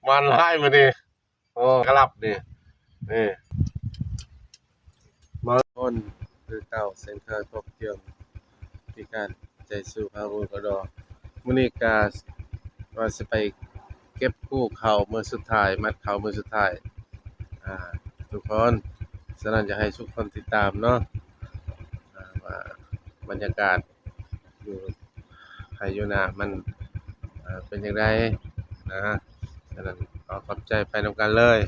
ມັນຫຼາຍມື້ນີ້. ໂອ້ ກະລັບນີ້ ນີ້ ມາຄົນຄືເກົ່າເຊັ່ນເຄີຍ ພົບເຈີມ ທີ່ການໃຈສູ້ພາວເວີລກະດໍ. ມື້ນີ້ກະວ່າຊິໄປເກັບກູ້ເຂົ້າມື້ສຸດທ້າຍ ມັດເຂົ້າມື້ສຸດທ້າຍ ອາ ທຸກຄົນ. ສະນັ້ນ ຢາກໃຫ້ທຸກຄົນຕິດຕາມເນາະ ອາ ວ່າບັນຍາກາດ ຢູ່ໄຮ່ຢູ່ນາມັນ ເປັນຈັ່ງໃດນະ. ສະນັ້ນ ຂໍຂອບໃຈ ໄປນຳກັນເລີຍ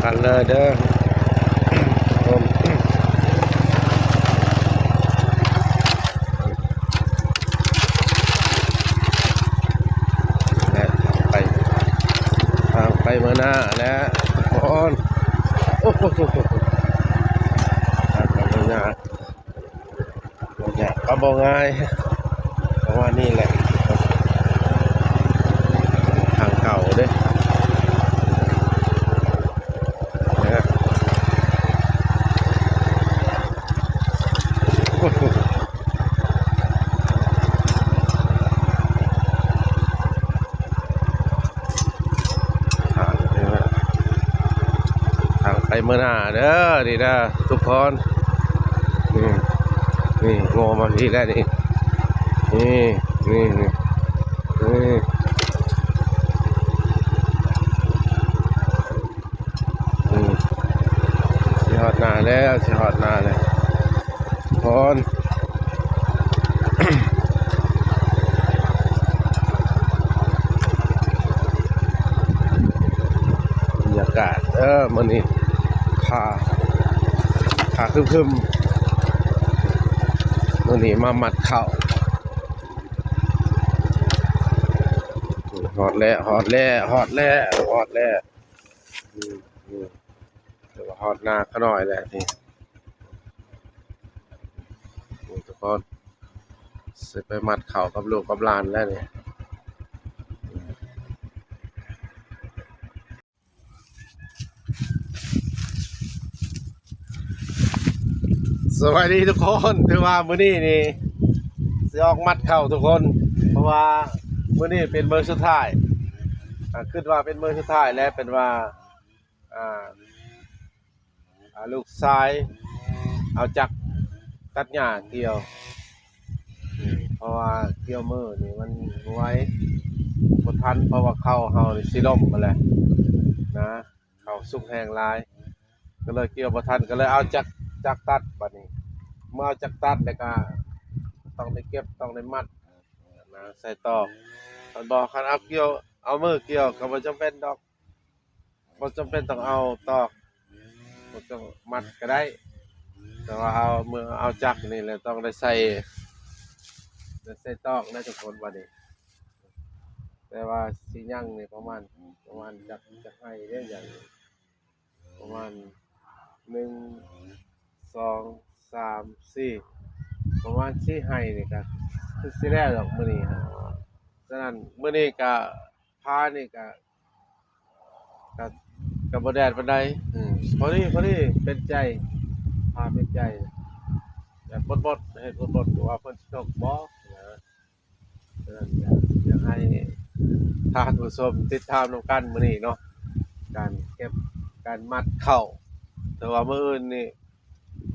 ກັນເລີຍເດີ ແລະ ໄປ ທາງໄປເມືອນາແຫຼະ ໂອ້ໂຫ ໂອ້ໂຫ ທາງໄປເມືອນາ. ກະບໍ່ງ່າຍ ປະມານນີ້ແຫຼະ ທາງເກົ່າເດ້ ທາງໄປເມືອນາເດີ ນີ້ເດີທຸກຄົນ. ນີ້ ນີ້ ງົວມາພີ້ແລ້ວນີ້ ນີ້ ນີ້ ນີ້ ນີ້ ນີ້ ຊິຮອດນາແລ້ວ ຊິຮອດນາແລ້ວ ທຸກຄົນ. ບັນຍາກາດເດີມື້ນີ້ ຟ້າ ຟ້າຄຶ້ມໆ ມື້ນີ້ມາມັດເຂົ້າ. ຮອດແລ້ວ ຮອດແລ້ວ ຮອດແລ້ວ ຮອດແລ້ວ. ອືມ ອືມ ແຕ່ວ່າຮອດນາຂະນ້ອຍແລ້ວນີ້ ນີ້ທຸກຄົນ ຊິໄປມັດເຂົ້າກັບລູກກັບຫຼານແລ້ວນີ້. ສະບາຍດີທຸກຄົນ ຖືວ່າມື້ນີ້ນີ້ຊິອອກມັດເຂົ້າທຸກຄົນ ເພາະວ່າມື້ນີ້ເປັນມື້ສຸດທ້າຍ ອາ ຄິດວ່າເປັນມື້ສຸດທ້າຍແລ້ວ ເປັນວ່າ ອາ ອາ ລູກຊາຍເອົາຈັກຕັດຫຍ້າກ່ຽວ ເພາະວ່າກ່ຽວມືນີ້ມັນບໍ່ໄຫວ ບໍ່ທັນ ເພາະວ່າເຂົ້າເຮົານີ້ຊິລົ້ມໝົດແລ້ວນະ ເຂົ້າສຸກແຮງຫຼາຍ ກໍເລີຍກ່ຽວບໍ່ທັນ ກໍເລີຍເອົາຈັກ ຈັກຕັດ. ບັດນີ້ເມື່ອເອົາຈັກຕັດແລ້ວກໍຕ້ອງໄດ້ເກັບ ຕ້ອງໄດ້ມັດນະ ໃສ່ຕອກ ຄັນບໍ່ ຄັນເອົາກ່ຽວ ເອົາມືກ່ຽວກໍບໍ່ຈຳເປັນດອກ ບໍ່ຈຳເປັນຕ້ອງເອົາຕອກ ບໍ່ຕ້ອງມັດກໍໄດ້ ແຕ່ວ່າເອົາ ເມື່ອເອົາຈັກນີ້ແຫຼະ ຕ້ອງໄດ້ໃສ່ ໄດ້ໃສ່ຕອກນະທຸກຄົນ. ບັດນີ້ ແຕ່ວ່າຊິຍັງນີ້ປະມານ ປະມານຈັກ ຈັກໄຮ່ເດ້ ຍັງປະມານໜຶ່ງ ສອງ ສາມ ສີ່ ປະມານສີ່ໄຮ່ນີ້ກະຄືຊິແລ້ວດອກມື້ນີ້ຫັ້ນ. ສະນັ້ນມື້ນີ້ກະ ພານີ້ກະ ກະ ກະບໍ່ແດດປານໃດ ອືມ ພໍດີ ພໍດີ ເປັນໃຈ ພາເປັນໃຈ ແບບບົດໆ ເຮັດບົດໆ ວ່າເພິ່ນຊິຕົກບໍ່ນະ. ສະນັ້ນ ຢາກໃຫ້ທ່ານຜູ້ຊົມຕິດຕາມນຳກັນມື້ນີ້ເນາະ ການເກັບ ການມັດເຂົ້າ ແຕ່ວ່າມື້ອື່ນນີ້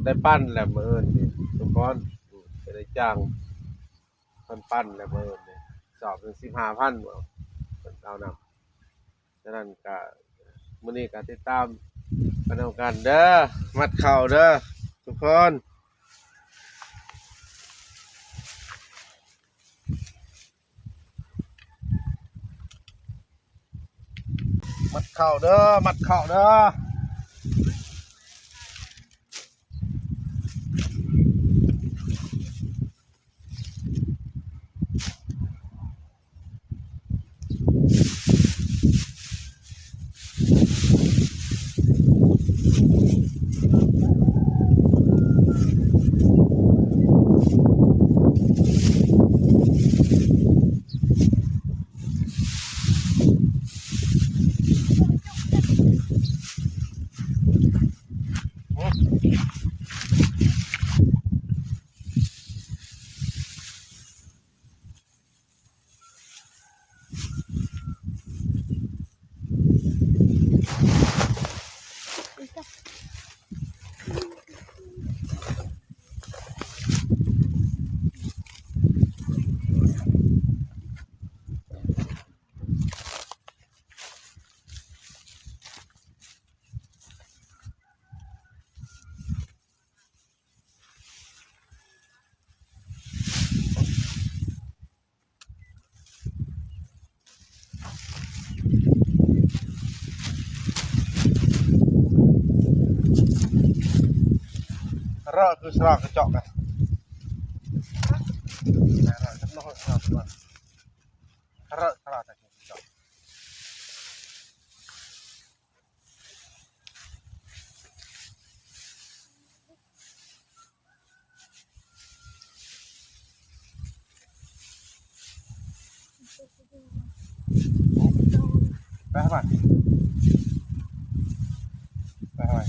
ໄດ້ປັ້ນແລ້ວ ມື້ອື່ນນີ້ທຸກຄົນ ຈະໄດ້ຈ້າງ ເພິ່ນປັ້ນແລ້ວມື້ນີ້ ສອບໜຶ່ງສິບຫ້າພັນ ເພິ່ນເອົານຳ. ສະນັ້ນກະ ມື້ນີ້ກະຕິດຕາມໄປນຳກັນເດີ ມັດເຂົ້າເດີທຸກຄົນ ມັດເຂົ້າເດີ ມັດເຂົ້າເດີ. ເພາະຄືສະຫຼາກກະເຈາະກັນ ເພາະສະຫຼາກກະເຈາະ. ໄປຫາ ໄປຫາ.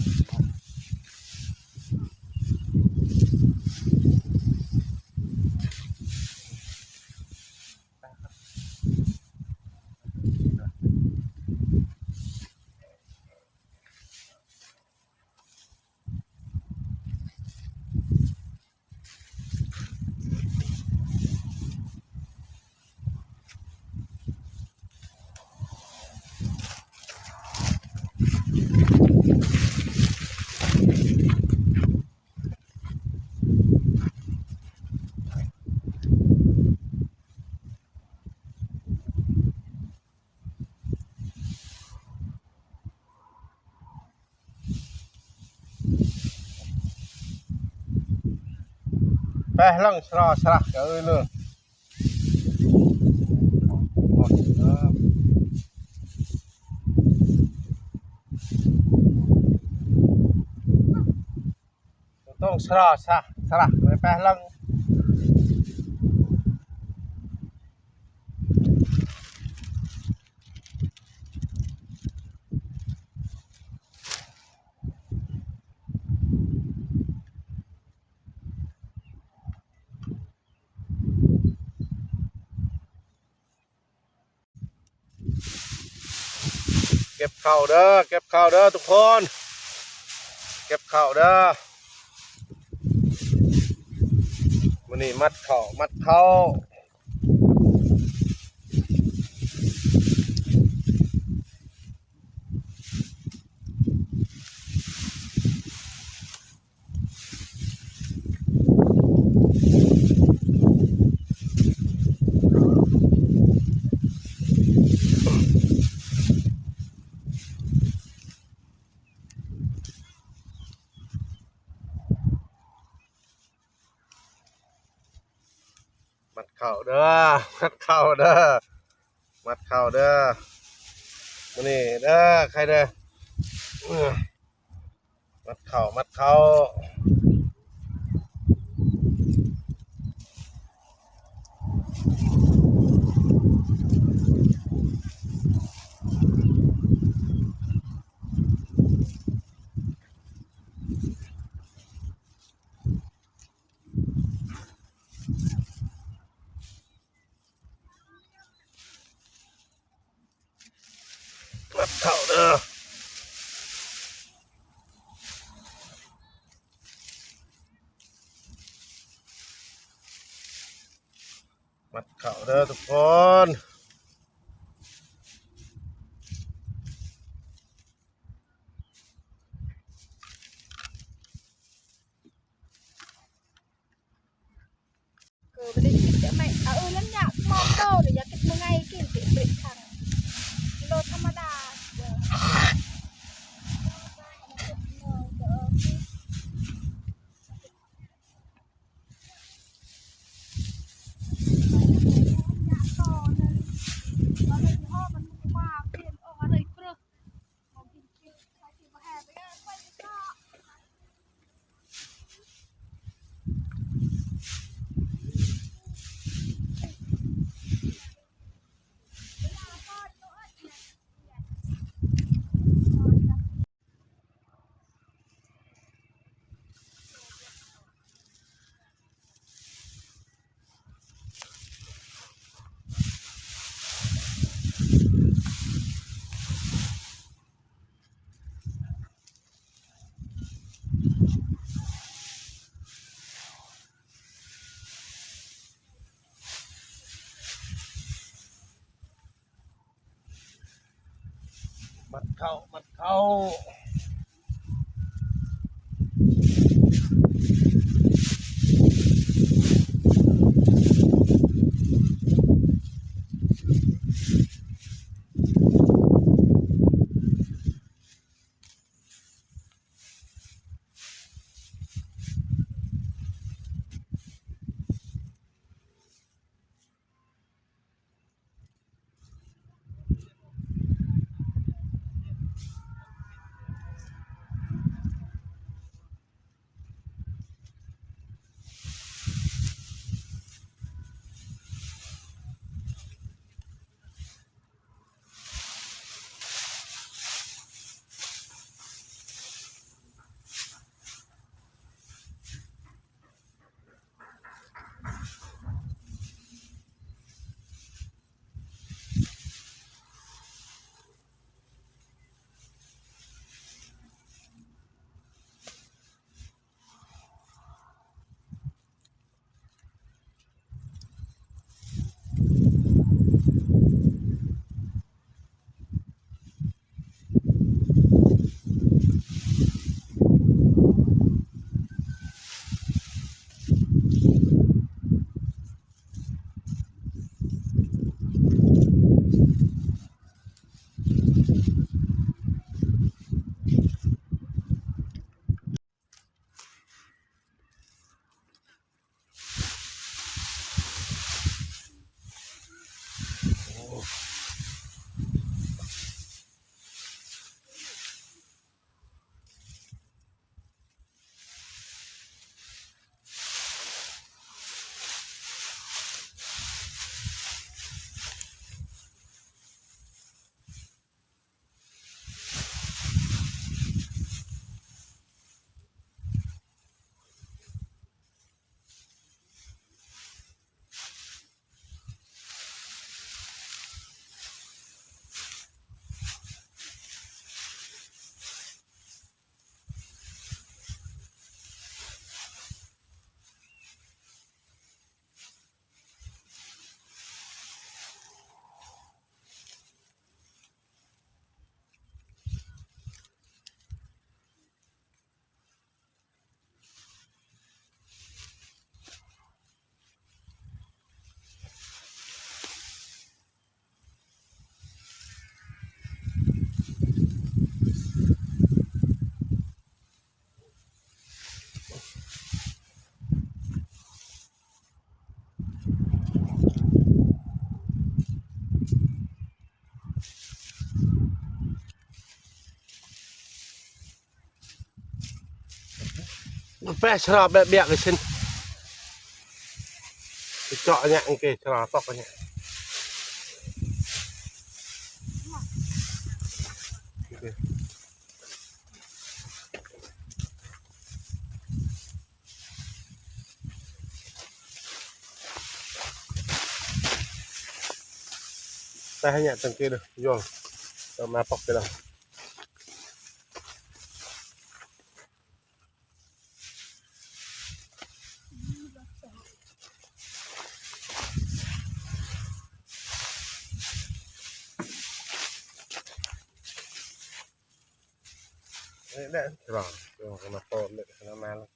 ໄປເລິ້ງສະຫຼາກ ສະຫຼາກເອີຍເລີຍ. ຕ້ອງສະຫຼາກ ສະຫຼາກ ສະຫຼາກ ໄປເລິ້ງ. ເກັບເຂົ້າເດີ ເກັບເຂົ້າເດີທຸກຄົນ ເກັບເຂົ້າເດີ. ມື້ນີ້ມັດເຂົ້າ ມັດເຂົ້າ. ມັດເຂົ້າເດີ ມັດເຂົ້າເດີ ມັດເຂົ້າເດີ ມື້ນີ້ເດີ ໃຄເດີ ມັດເຂົ້າ ມັດເຂົ້າ. ມັດເຂົ້າເດີ ມັດເຂົ້າເດີທຸກຄົນ. ເກີບໍ່ໄດ້ກິນແຕ່ໄມ້ ເອີ ລັນຍາກມອງໂຕ ຢາກກິນມື້ໄງ ກິນເປັນເປັນຄັງ ໂລທຳມະດາ.ມັດເຂົ້າ ມັດເຂົ້າ. ແປະຊະລອບແບບບຽກເຊັ່ນ ເຈາະອັນເນີ້ຍ ໂອເຄ ຊະລອບປອກອັນເນີ້ຍ. ໃສ່ໃຫ້ເນຍ ສັງເກດເດີ ໂຍນ ເອົາມາປອກເດີ. ນີ້ແຫຼະ ມາປອກເລີຍ ມາແລ້ວ.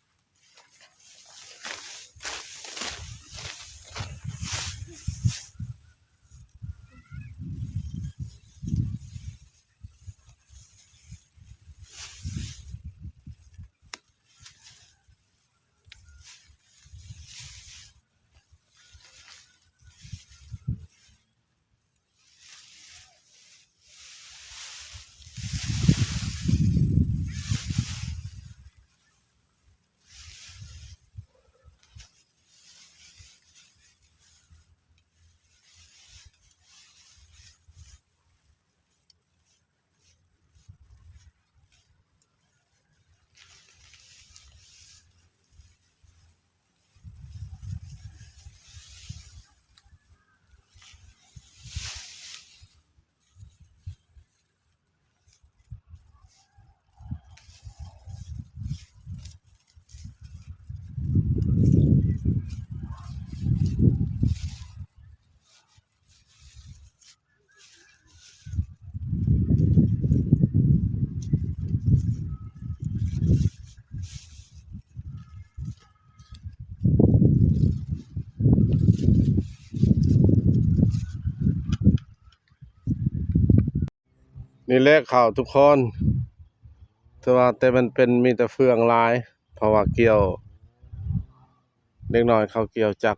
ນີ້ແຫຼະເຂົ້າທຸກຄົນ ແຕ່ວ່າ ແຕ່ມັນເປັນ ມີແຕ່ເຟືອງຫຼາຍ ເພາະວ່າກ່ຽວ ເດັກນ້ອຍເຂົາກ່ຽວຈັກ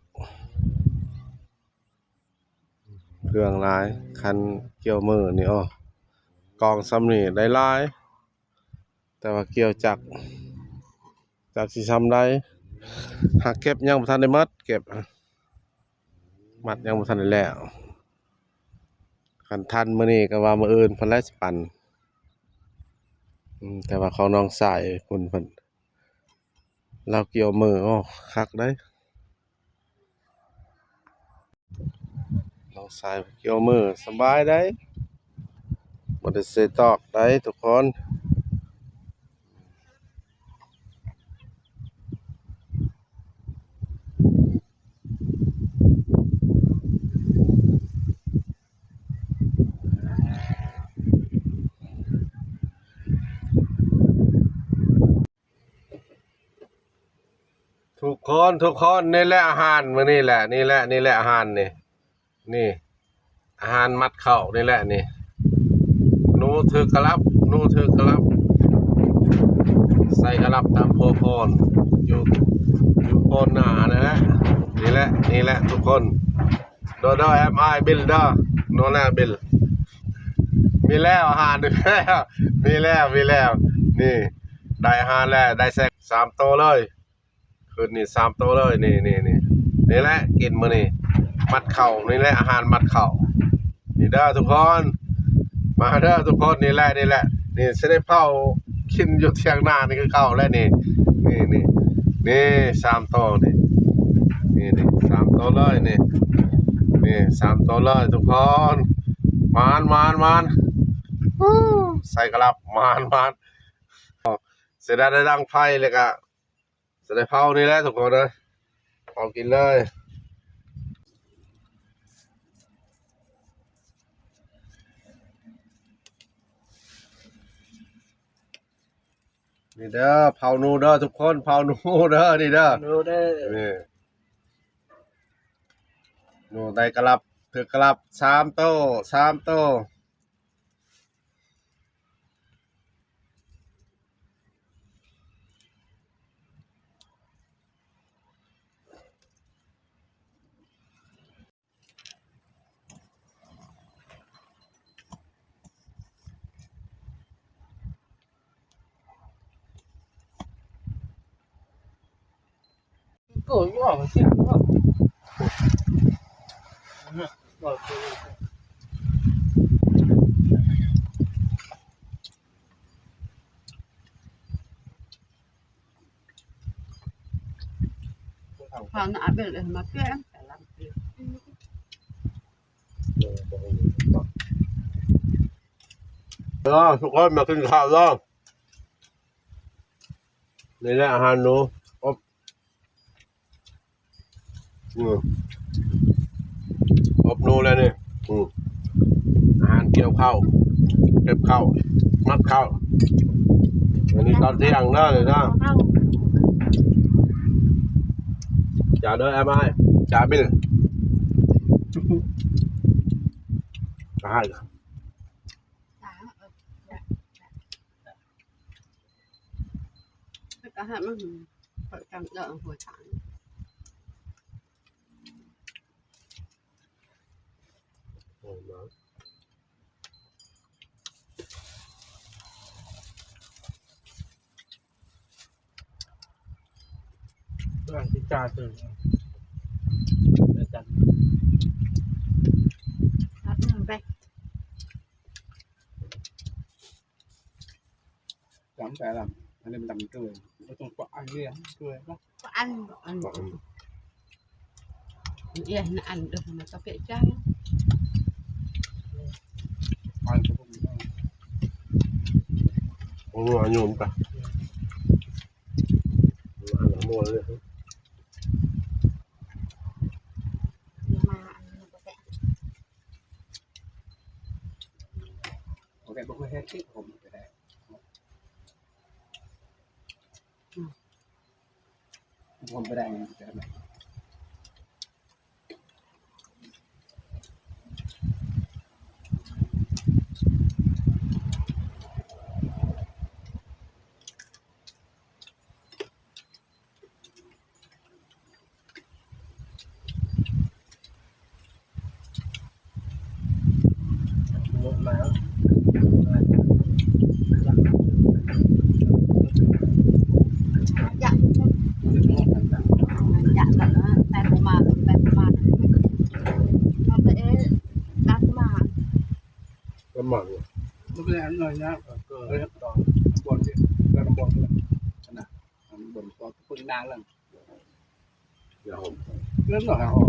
ເຟືອງຫຼາຍ ຄັນກ່ຽວມືນີ້ ໂອ້ ກອງສ່ຳນີ້ໄດ້ຫຼາຍ ແຕ່ວ່າກ່ຽວຈັກ ຈັກຊິຊ່ຳໃດ ຫາກເກັບຍັງບໍ່ທັນໄດ້ໝົດ ເກັບ ມັດຍັງບໍ່ທັນໄດ້ແລ້ວ ຄັນທັນມື້ນີ້ກໍວ່າມື້ອື່ນພຸ້ນແຫຼະຊິປັ່ນ ອືມ ແຕ່ວ່າຂອງນ້ອງຊາຍພຸ້ນ ເພິ່ນ ລາວກ່ຽວມື ໂອ້ ຄັກເດ້ ນ້ອງຊາຍກ່ຽວມືສະບາຍໄດ໋ ບໍ່ໄດ້ເສຍຕອກໄດ໋ທຸກຄົນ. ທຸກຄົນ ທຸກຄົນ ນີ້ແຫຼະອາຫານມື້ນີ້ແຫຼະ ນີ້ແຫຼະ ນີ້ແຫຼະອາຫານນີ້ ນີ້ ອາຫານມັດເຂົ້ານີ້ແຫຼະນີ້ ໜູຖືກກະລັບ ໜູຖືກກະລັບ ໃສ່ກະລັບຕາມໂພໂພນ ຢູ່ ຢູ່ໂພນໜ້ານັ້ນແຫຼະ ນີ້ແຫຼະ ນີ້ແຫຼະທຸກຄົນ. ໂດ ໂດ ແອມ ອາຍ ບິລ ເດີ ໂນ ແລ ບິລ ມີແລ້ວອາຫານ ມີແລ້ວ ມີແລ້ວ ມີແລ້ວ ນີ້ ໄດ້ອາຫານແລ້ວ ໄດ້ແຊກສາມໂຕເລີຍ ຄືນນີ້ສາມໂຕເລີຍ ນີ້ ນີ້ ນີ້ ນີ້ແຫຼະກິນມື້ນີ້ ມັດເຂົ້າ ນີ້ແຫຼະອາຫານມັດເຂົ້າ ນີ້ເດີທຸກຄົນ ມາເດີທຸກຄົນ ນີ້ແຫຼະ ນີ້ແຫຼະ ນີ້ຊິໄດ້ເຜົາກິນຢູ່ຖຽງນານີ້ຄືເກົ່າແຫຼະນີ້ ນີ້ ນີ້ ນີ້ສາມໂຕນີ້ ນີ້ ນີ້ສາມໂຕເລີຍນີ້ ນີ້ສາມໂຕເລີຍທຸກຄົນ ໝານ ໝານ ໝານ ໃສ່ກະລັບ ໝານ ໝານ ຊິໄດ້ ໄດ້ດັງໄຟແລ້ວກະ ຈະໄດ້ເຜົານີ້ແຫຼະທຸກຄົນເອີຍ ເຜົາກິນເລີຍ ນີ້ເດີ ເຜົາໜູເດີທຸກຄົນ ເຜົາໜູເດີ ນີ້ເດີ ໜູເດີ ນີ້ ໜູໄດ້ກະລັບ ຖືກກະລັບສາມໂຕ ສາມໂຕ. ໂອ້ຍ ວ່າມັນເສຍງວ່າ ຄວາມໜ້າເປັນເລີຍມາແກງ ເດີ ທຸກຄົນມາກິນເຂົ້າເດີ. ນີ້ແຫຼະອາຫານໜູ ອົບ ອືມ ອົບໜູແລ້ວນີ້ ອືມ ອາຫານກ່ຽວເຂົ້າ ເກັບເຂົ້າ ມັດເຂົ້າ ອັນນີ້ຕອນທ່ຽງເດີ ນີ້ເດີ. ຈາເດີ ແອມໄອ ຈາບິນ ກະໃຫ້ ແລ້ວກະໃຫ້ມັນເປີດການເດີຫົວທາງ ກຳລັງຊິຈ່າຍເຕີມ ຮັບເງິນໄປ. ຕຳແຕ່ລຳ ອັນນີ້ມັນຕຳເກີນ ບໍ່ຕ້ອງປະອັນເລີຍ ເກີນເນາະ ປະອັນ ອັນ ປະອັນ ເອີຍ ອັນເດີ ມັນກະເປະຈັງ ອັນກະບໍ່ມີ ໂອ້ຍ ໂຍມກະ ອັນໝົດເລີຍ ມາອັນນີ້ກະເປະ ໂອເຄ ບໍ່ຄ່ອຍເຮັດຕິ ຜົມກະໄດ້ ອືມ ຜົມກະໄດ້ ກະໄດ້. ປະມານ ມັນເປັນອັນໜ້ອຍນະ ເອີ ຕອນບ່ອນທີ່ ຕອນບ່ອນນີ້ ອັນນັ້ນ ບ່ອນທີ່ປຶ້ງນາງນັ້ນ ຢ່າຫອມ ເລີ່ມແລ້ວ ຫາອອກ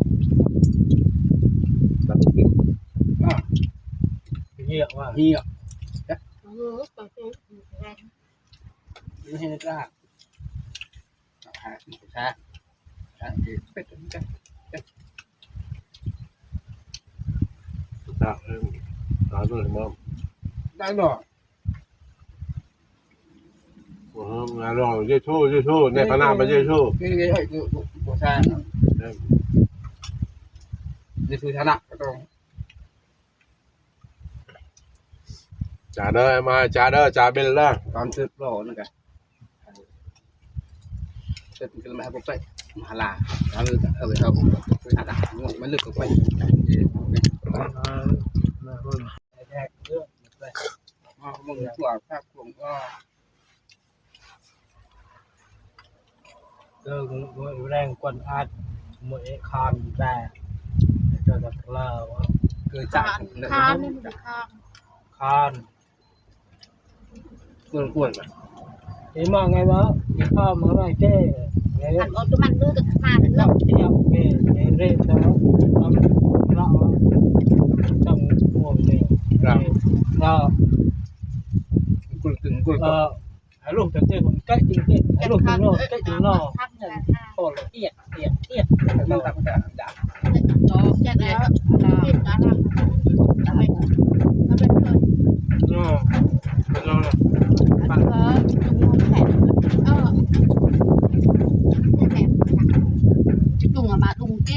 ຕັດ ອ່າ ເຫຍວ່າ ເຫຍ ເອີ ມັນເຮັດລາບ ເປັດ ຕາເອີ ຕາເອີ ມາ ໄດ້ບໍ່? ໂອ້ໂຫ ລອງ ເຢຊູ ເຢຊູ ໃນພະນາມພະເຢຊູ ນີ້ ນີ້ ເອີ ຢູ່ ຢູ່ ຢູ່ຊານ ເອີ ເຢຊູຊະນະ ກໍຕ້ອງ ຈາເດີ ມາ ຈາເດີ ຈາເບນເດີ ຕອນເສິບໂລນັ້ນກະ ເສິບ ມັນກະມາໃຫ້ພວກໄປ ມະຫາລາ ເອົາ ເອົາ ເອົາ ໄປຫາລາ ມັນລຶກອອກໄປ ເອີ ມາ ເບິ່ງຕົວພາກກວາງ ເກີງມື້ແລງກວນອັດ ມື້ເອຄານແບ ເຈົ້າຈະເລີ ເກີງຈາກ ຄານ ຄານ ຄານ ກວນ ກວນ ອີໝໍ່ໄງວະ ອີພໍ່ມາໄວ້ເຈ້ ອັນໂອໂຕມັນລືກະມາເນາະ ເຈົ້າເຈົ້າເກເລເນາະ ຕ້ອງພວກນີ້ ເນາະ ກວນ ກວນ ເອີ ອາລົມເປັນເຈົ້າ ມັນໃກ້ຈິງເຈົ້າ ອາລົມເປັນນ້ອງ ໃກ້ຈິງນ້ອງ ພໍລະອຽດ ອຽດ ອຽດ ມັນຕາມກະດາ ເຈັດແລ້ວ ເນາະ ເປັນນ້ອງ ເອີ ລຸງອາມາ ລຸງເກ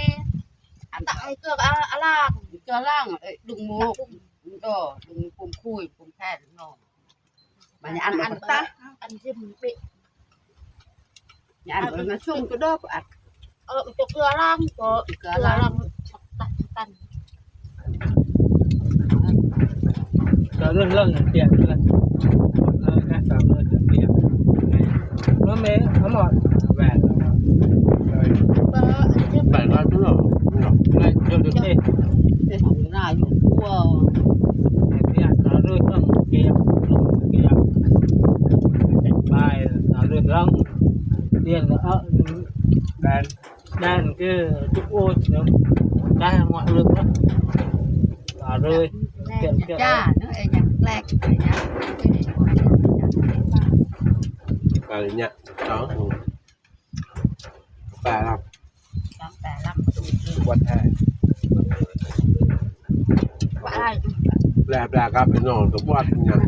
ອັນຕະໄອເກືອອາລາງ ເກືອອາລາງ ເອີ ລຸງໂມ ລຸງດໍ ລຸງປຸມຄຸຍ ປຸມແຄນ ເນາະ. ບາດນີ້ອັນ ອັນຕາ ອັນຊິມເປະ ອັນ ອັນ ອັນຊຸ່ມກະດອກອັດ ເອີ ເກືອລ້າງ ກໍເກືອລ້າງ ເກືອລ້າງ ຕັດກັນ ກະເລື່ອງເລື່ອງປຽກເລີຍ ເອີ ກະສາມເລື່ອງປຽກ ແມ່ນ ເອົາໝົດ ແມ່ນ ເອີ Bơ, ໄປກໍເນາະ ໄປເດີເດ້ ໄປເດີເດີ ເກມ ເກມ ໄປເດີເດີ ດຽນ ເອີ ແດນ Đang cứ chút ôi, đang ngoại lực đó. Là rơi, đang kiệm, kiệm. Cha, nó ê nhạc black, ê nhạc. Ờ, nhạc, đó. Khỏe lắm. Khỏe lắm. Quật hè. ແປ ແປກັບໄປນອນກໍບໍ່ເປັນຫຍັງ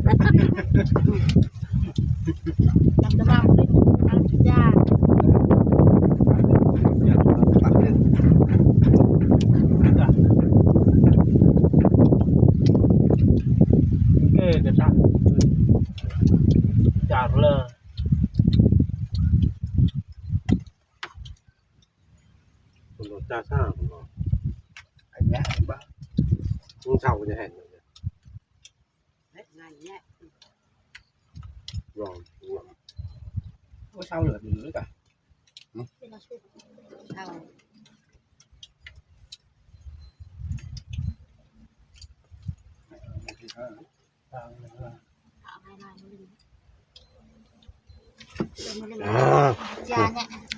Undang dasar. Aneh, Mbah. Wong sawo nyehen. Wong, wong. Wong sawo lho dulu ta. Hmm? Sawo. Ah.